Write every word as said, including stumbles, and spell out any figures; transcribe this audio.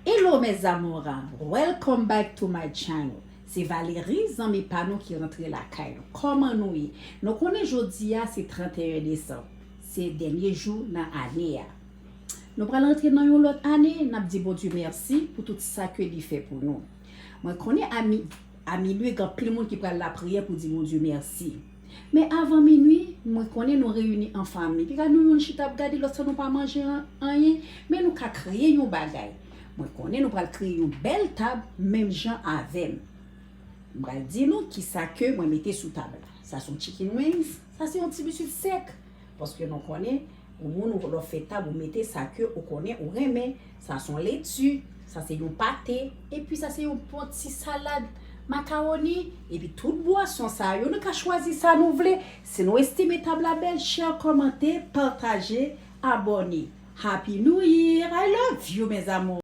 Hello mes amours, welcome back to my channel. Se Valérie, zanmi pa nou ki rantre lakay nou. Kòman nou ye? Nou konnen jodi a se trannteyen desanm. Se dènye jou nan ane a. Nou pral rantre nan yon lòt ane, n ap di Bondye mèsi pou tout sa ke li fè pou nou. Mwen konnen a mi- a minui gen anpil moun ki pral lapriyè pou di Bondye mèsi. Men avan minui, mwen konnen nou reyini an fanmi. Piga nou youn chita ap gade lòt san nou pa manje an- anyen, men nou ka kreye yon bagay. Mwen konnen nou pral kreye yon bèl tab menm jan avè m. M pral di nou kisa ke mwen mete sou tab la. Sa se yon chicken wings, sa se yon ti biswit sèk. Paske nou konnen, yon moun ou lè w fè tab ou mete sa ke ou konnen ou renmen. Sa se yon leti, sa se yon pate, epi sa se yon bon ti salad makawoni, epi tout bwason sa yo, nou ka chwazi sa nou vle. Si nou estime tab la bèl, share, kòmante, pataje, abòne. Happy New Year! I love you mes amours!